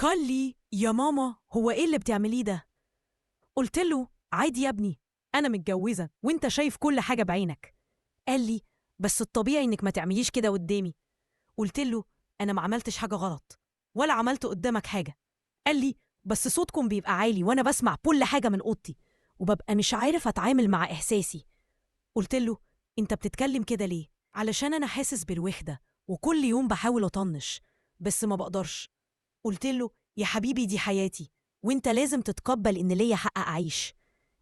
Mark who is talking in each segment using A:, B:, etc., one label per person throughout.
A: قال لي يا ماما هو إيه اللي بتعمليه ده؟ قلت له عادي يا ابني، أنا متجوزة وإنت شايف كل حاجة بعينك. قال لي بس الطبيعي إنك ما تعمليش كده قدامي. قلت له أنا ما عملتش حاجة غلط ولا عملت قدامك حاجة. قال لي بس صوتكم بيبقى عالي وأنا بسمع كل حاجة من أوضتي وببقى مش عارف أتعامل مع إحساسي. قلت له أنت بتتكلم كده ليه؟ علشان أنا حاسس بالوحدة وكل يوم بحاول أطنش بس ما بقدرش. قلت له يا حبيبي دي حياتي وانت لازم تتقبل إن ليا حق أعيش.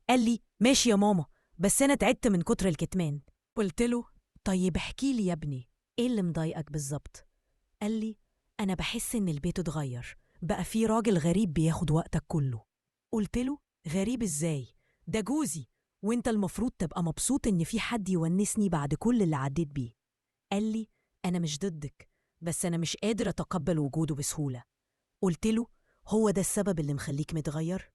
A: قال لي ماشي يا ماما بس أنا تعبت من كتر الكتمان. قلت له طيب احكي لي يا ابني إيه اللي مضايقك بالظبط؟ قال لي أنا بحس إن البيت اتغير، بقى في راجل غريب بياخد وقتك كله. قلت له غريب إزاي؟ ده جوزي وانت المفروض تبقى مبسوط إن في حد يونسني بعد كل اللي عديت بيه. قال لي أنا مش ضدك بس أنا مش قادر أتقبل وجوده بسهولة. قلت له هو ده السبب اللي مخليك متغير؟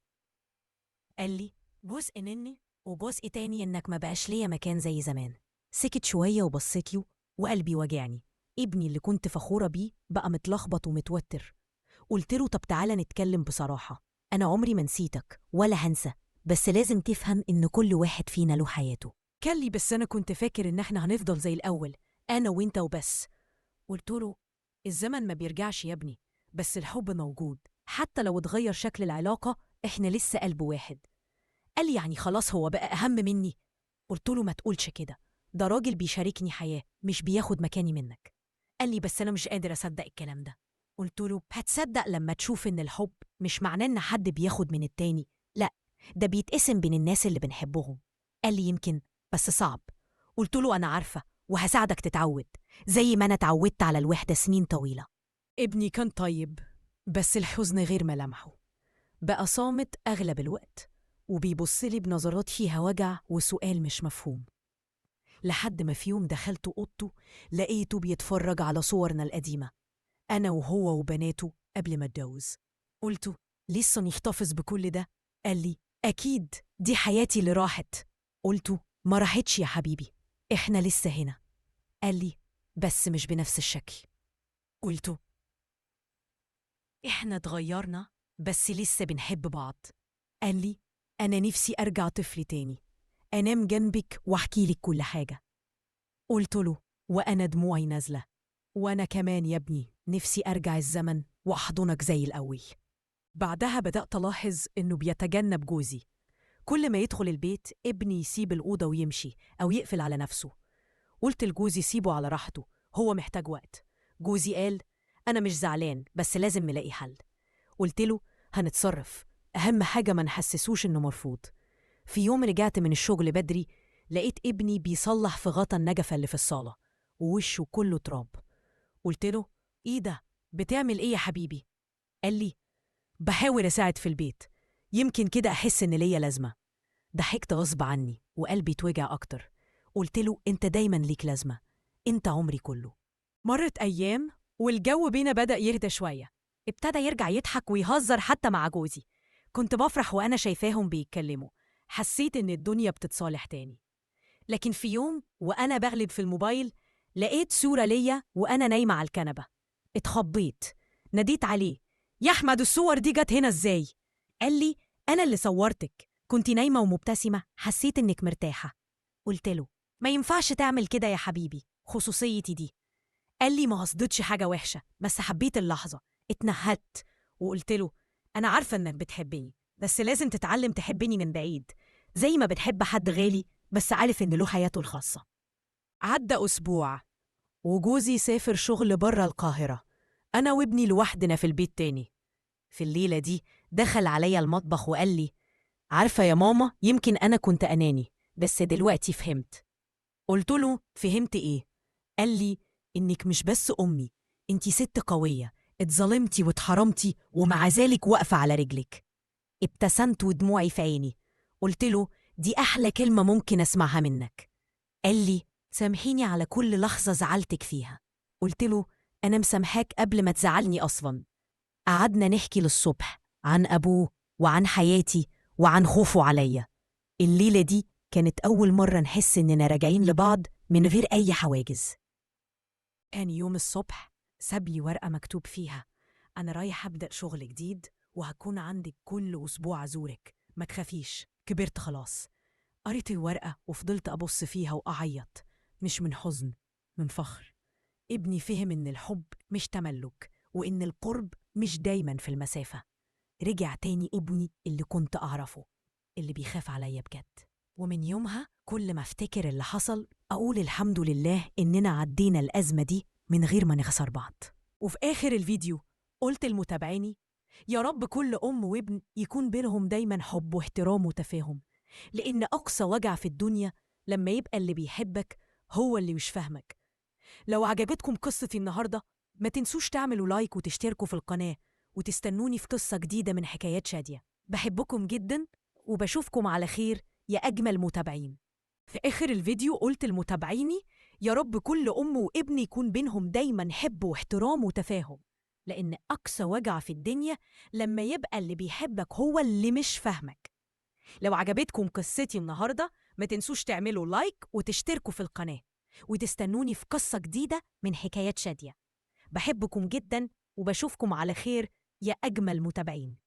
A: قال لي جزء مني وجزء تاني إنك ما بقاش ليا مكان زي زمان. سكت شوية وبصيت له وقلبي وجعني، ابني اللي كنت فخورة بيه بقى متلخبط ومتوتر. قلت له طب تعالى نتكلم بصراحة، أنا عمري ما نسيتك ولا هنسى، بس لازم تفهم إن كل واحد فينا له حياته. قال لي بس أنا كنت فاكر إن إحنا هنفضل زي الأول، أنا وإنت وبس. قلت له الزمن ما بيرجعش يا ابني، بس الحب موجود، حتى لو اتغير شكل العلاقة إحنا لسه قلب واحد. قال لي يعني خلاص هو بقى أهم مني؟ قلت له ما تقولش كده، ده راجل بيشاركني حياة مش بياخد مكاني منك. قال لي بس أنا مش قادر أصدق الكلام ده. قلت له هتصدق لما تشوف إن الحب مش معناه إن حد بياخد من التاني، لا ده بيتقسم بين الناس اللي بنحبهم. قال لي يمكن بس صعب. قلت له أنا عارفة وهساعدك تتعود زي ما أنا اتعودت على الوحدة سنين طويلة. ابني كان طيب بس الحزن غير ملامحه، بقى صامت أغلب الوقت وبيبصلي بنظرات فيها وجع وسؤال مش مفهوم. لحد ما في يوم دخلت أوضته لقيته بيتفرج على صورنا القديمة أنا وهو وبناته قبل ما اتجوز. قلته لسه محتفظ بكل ده؟ قال لي أكيد دي حياتي اللي راحت. قلته ما راحتش يا حبيبي، إحنا لسه هنا. قال لي بس مش بنفس الشكل. قلته إحنا اتغيرنا بس لسه بنحب بعض. قال لي أنا نفسي أرجع طفل تاني، أنام جنبك وأحكي لك كل حاجة. قلت له وأنا دموعي نازلة، وأنا كمان يا ابني نفسي أرجع الزمن وأحضنك زي الأول. بعدها بدأت ألاحظ إنه بيتجنب جوزي، كل ما يدخل البيت ابني يسيب الأوضة ويمشي أو يقفل على نفسه. قلت لجوزي سيبه على راحته، هو محتاج وقت. جوزي قال أنا مش زعلان بس لازم نلاقي حل. قلت له هنتصرف، أهم حاجة ما نحسسوش إنه مرفوض. في يوم رجعت من الشغل بدري لقيت ابني بيصلح في غطا النجفة اللي في الصالة ووشه كله تراب. قلت له إيه ده؟ بتعمل إيه يا حبيبي؟ قال لي بحاول أساعد في البيت، يمكن كده أحس إن ليا لازمة. ضحكت غصب عني وقلبي اتوجع أكتر. قلت له أنت دايما ليك لازمة، أنت عمري كله. مرت أيام والجو بينا بدأ يهدى شوية، ابتدى يرجع يضحك ويهزر حتى مع جوزي. كنت بفرح وأنا شايفاهم بيتكلموا، حسيت إن الدنيا بتتصالح تاني. لكن في يوم وأنا بغلب في الموبايل لقيت صورة ليا وأنا نايمة على الكنبة. اتخضيت، ناديت عليه يا أحمد الصور دي جت هنا إزاي؟ قال لي أنا اللي صورتك، كنت نايمة ومبتسمة، حسيت إنك مرتاحة. قلت له ما ينفعش تعمل كده يا حبيبي، خصوصيتي دي. قال لي ما قصدتش حاجة وحشة بس حبيت اللحظة. اتنهدت وقلت له أنا عارفة إنك بتحبني بس لازم تتعلم تحبني من بعيد زي ما بتحب حد غالي بس عارف إن له حياته الخاصة. عدى أسبوع وجوزي سافر شغل بره القاهرة، أنا وابني لوحدنا في البيت تاني. في الليلة دي دخل عليا المطبخ وقال لي عارفة يا ماما يمكن أنا كنت أناني بس دلوقتي فهمت. قلت له فهمت إيه؟ قال لي إنك مش بس أمي، إنتي ست قوية، اتظلمتي واتحرمتي ومع ذلك واقفة على رجلك. ابتسمت ودموعي في عيني. قلت له دي أحلى كلمة ممكن أسمعها منك. قال لي سامحيني على كل لحظة زعلتك فيها. قلت له أنا مسامحاك قبل ما تزعلني أصلاً. قعدنا نحكي للصبح عن أبوه وعن حياتي وعن خوفه عليا. الليلة دي كانت أول مرة نحس إننا راجعين لبعض من غير أي حواجز. تاني يوم الصبح ساب لي ورقة مكتوب فيها أنا رايح أبدأ شغل جديد وهكون عندك كل أسبوع أزورك، ما تخافيش، كبرت خلاص. قريت الورقة وفضلت أبص فيها وأعيط، مش من حزن، من فخر. ابني فهم إن الحب مش تملك، وإن القرب مش دايما في المسافة. رجع تاني ابني اللي كنت أعرفه، اللي بيخاف عليا بجد. ومن يومها كل ما افتكر اللي حصل أقول الحمد لله إننا عدينا الأزمة دي من غير ما نخسر بعض. وفي آخر الفيديو قلت لمتابعيني: يا رب كل أم وابن يكون بينهم دايما حب واحترام وتفاهم، لأن أقصى وجع في الدنيا لما يبقى اللي بيحبك هو اللي مش فاهمك. لو عجبتكم قصتي النهاردة ما تنسوش تعملوا لايك وتشتركوا في القناة وتستنوني في قصة جديدة من حكايات شادية. بحبكم جدا وبشوفكم على خير يا أجمل متابعين. في آخر الفيديو قلت لمتابعيني: يا رب كل أم وابن يكون بينهم دايما حب واحترام وتفاهم، لأن أقصى وجع في الدنيا لما يبقى اللي بيحبك هو اللي مش فاهمك. لو عجبتكم قصتي النهاردة ما تنسوش تعملوا لايك وتشتركوا في القناة وتستنوني في قصة جديدة من حكايات شادية. بحبكم جدا وبشوفكم على خير يا أجمل متابعين.